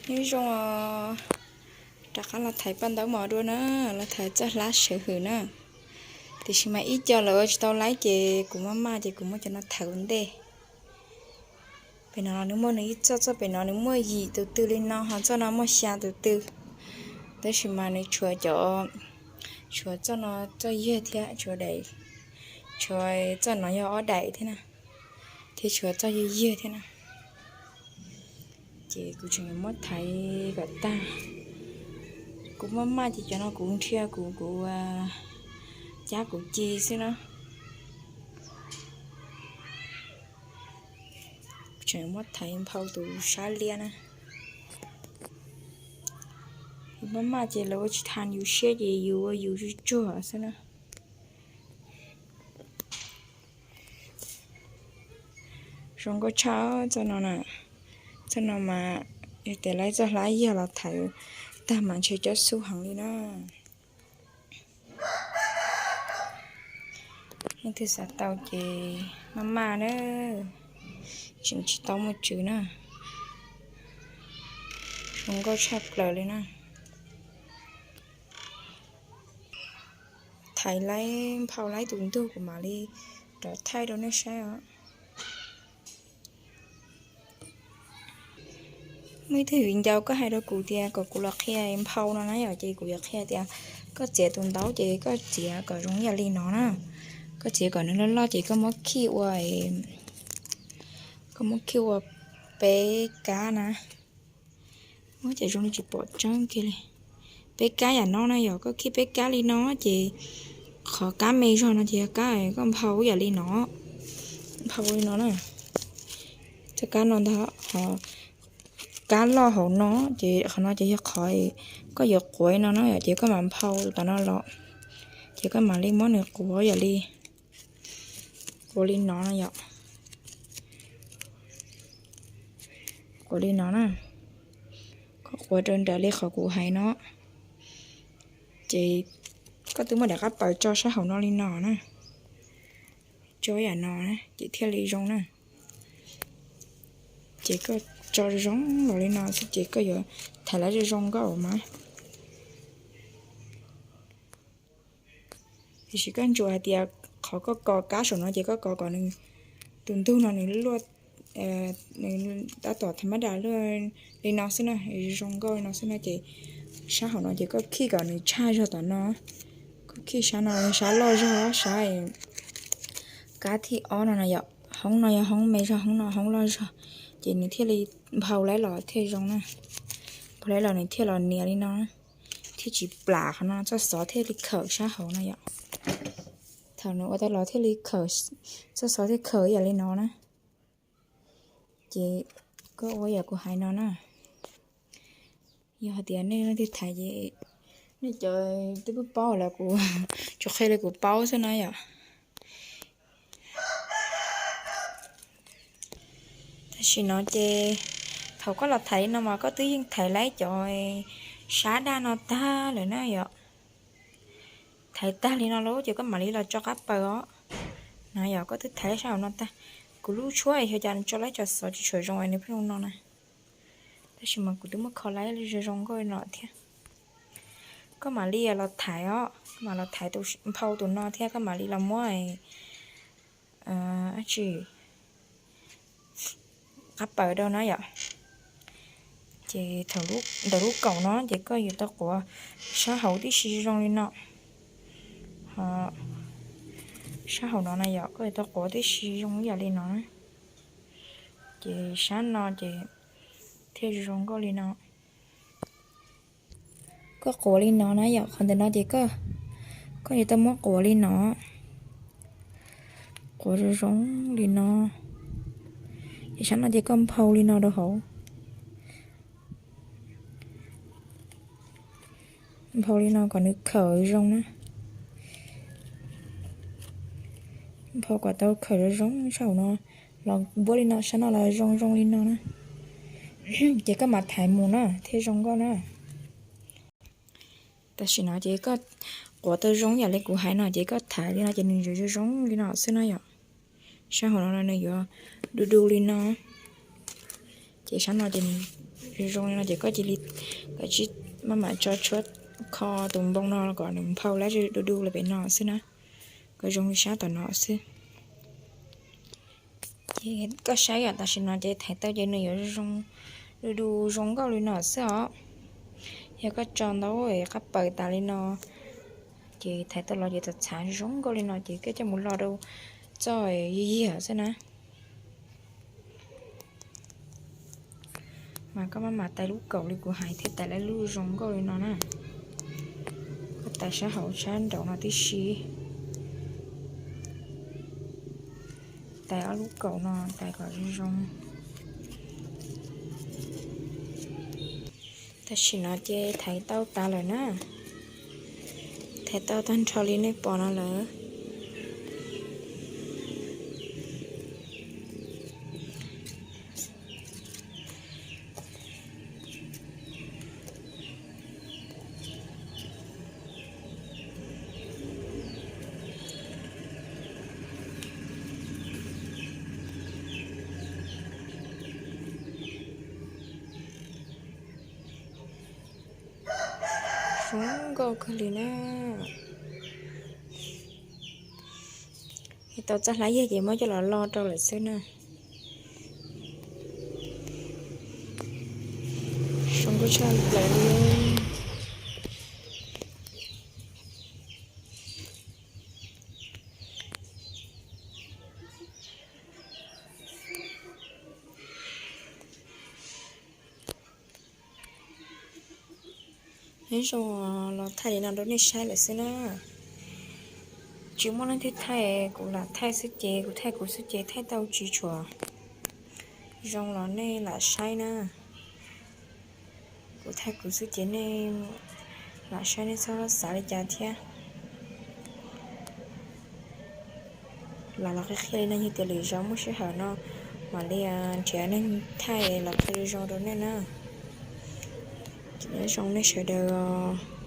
Nyob zoo os, rov qab los thaiv paj ntaub mov dua na, los thaiv txoj hlab sawv hwm na. Tiam sis mas ib co lawv ua tsis tau laib ces kuv maj maj ces kuv muab cov no thaiv ua ntej. Pem no nws muaj nws ib txoj, txoj pem no nws muaj yim tus tw li no, ho txoj no muaj xya tus tw. Tab sis mas nws tshuav cov, tshuav txoj no txoj yawg thiab, tshuav daim, tshuav txoj no yog ob daim thiab na, thiab tshuav txoj yawg yawg thiab na. Ces kuv tseem muab thaiv kom tag. Kuv maj maj ces cov no kuv nrhiav kuv, kuv cab kuv ci xwb na. Tseem muab thaiv nphau tus sab liab na. Yus maj maj ces lawv ua tsis tas yus siab ces yus ua yus tsuag tsuag xwb na. Zoo nkauj tshaj txoj no na. Txoj no mas yog tias laib txoj hlab yawg los thaiv tag mas ntshe cob xub heev li na. Leej twg xav tau ces maj maj na, tseem tsis tau muaj tswv na. Zoo nkauj tshaj plaws li na. Thaiv laib nphau laib tus ntug kuv mam li rov thaij rau nej saib os. Muaj ib tug viv ncaus koj hais rau kuv tias kom kuv los qhia nphau no na yom, ces kuv yuav qhia tias koj txiav tus ntaub ces koj txiav kom zoo yam li no na. Koj txiav kom nws loj loj ces koj muab khij ua, koj muab khij ua peb kab na. Ua cas zoo li tsis pom tseeb kiag li. Peb kab yam no na yom, koj khij peb kab li no ces qhov kab me zog no ces yog kab koj nphau yam li no. Nphau li no na. Txoj kab no ntag, ho kab loj hauv no ces qhov no ces yog qhov koj yuav quav no na yom, ces koj mam nphau tom no los, ces koj mam li muab nws quav yam li, quav li no na yom. Quav li no na. Koj quav rau nraim li qhov kuv hais no, ces koj twb muab daim qab paws tso sab hauv no li no na. Tso yam no na ces thiaj li zoo na. Ces koj tso zoo los li no xwb ces koj yuav thaiv laib zoo zoo nkauj mas. Tiam sis koj ntsuas hais tias qhov koj kov kab saum no ces koj kov kom nws, tus ntug no nws luaj, nws tab tom tha mab das luaj li no xwb na, zoo nkauj li no xwb na ces sab hauv no ces koj khij kom nws tshaj zog tom no. Koj khij sab no sab loj zog, sab kab thib ob no na yom, hoob no yog hoob me zog, hoob no hoob loj zog, ces nws thiaj li nphau laib los thiaj zoo na. Nphau laib los nws thiaj los nias li no, thiaj tsis plam qhov no, txoj xov thiaj li khawm sab hauv no yom. Thaum nws ua tau los thiaj li khawm, txoj xov thiaj khawm yam li no na. Ces koj ua yam kuv hais no na. Yog hais tias nej leej twg thaiv ces nej cov twb paub paub lawm, kuv tsuas qhia li kuv paub xwb na yom. Tam sim no ces thaum koj los thaiv no mas koj twb yeej thaiv laib cov sab daj no tag lawm na yom. Thaiv tag li no lawm ces koj mam li los tso qab paws os. No yog koj twb thaiv sab hauv no tag. Kuv lub tshuab xyov cas tso laib tso xov tsis tshua zoo es nws pheej zoo no na. Tab sis mas kuv twb muab kho laib zoo zoo nkauj li no thiab. Koj mam li los thaiv os, koj mam los thaiv tus nphau tus no thiab koj mam li los muab dab tsi qab paws rau na yom. Ces thaum ntawm lub kaum no ces koj yuav tau quav sab hauv tib si zoo li no. Ho sab hauv no na yom, koj yuav tau quav tib si zoo ib yam li no. Ces sab no ces thiaj zoo nkauj li no. Koj quav li no na yom, qhov ntawm no ces koj yuav tau muab quav li no, quav zoo zoo li no. Ces sab no ces koj nphau li no rau hauv. Nphau li no kom nws khawm zoo na. Nphau kom tau khawm zoo zoo sab hauv no, los npuab li no sab no los zoo zoo li no na. Ces koj mam thaiv mus na thiaj zoo nkauj na. Tam sim no ces koj quav tau zoo yam li kuv hais no ces koj thaiv li no ces nws yuav zoo zoo li no xwb na yom. Sab hauv no nws yuav du du li no. Ces sab no ces nws Zoo li no ces koj cia li, koj tsis, maj mam tso tshuab kho tus npoo no kom nws nphau lab du du li pem no xwb na, kom zoo li sab tom no xwb. Ces koj saib yom, tam sim no ces thaiv tau ces nws yuav zoo du du zoo nkauj li no xwb os. Yog koj tso ntau qab paws tas li no ces thaiv tau los ces txav txhav zoo nkauj li no ces koj coj mus lo rau txoj yig yig xwb na. Mas koj maj mam tais lub kaum li kuv hais thiab tais lub zoo nkauj li no na. Koj tais sab hauv sab nraud no tib si. Tais ob lub kaum no tais kom zoo zoo. Tam sim no ces thaiv tau tas lawm na. Thaiv tau tag nrho li nej pom no lawm. Zoo nkauj kawg li na. Tau txoj hlab yag ces muab coj los lo rau lawm xwb na. Zoo nkauj tshaj plaws li. Neb zoo los thaij li no rau nej saib lawm xwb na. Tsis muaj leej twg thaij, kuv lam thaij xwb ces kuv thaij kuv xwb ces thaij tau tsis tshua zoo los nej lam saib na. Kuv thaij kuv xwb ces nej lam saib nej txhob xav li cas thiab. Los los qhib qhib li no yog tias lwm zaus muaj sij hawm no mam li nrhiav neeg thaij los qhia zoo zoo rau nej na. Nyob zoo nej sawv daws os.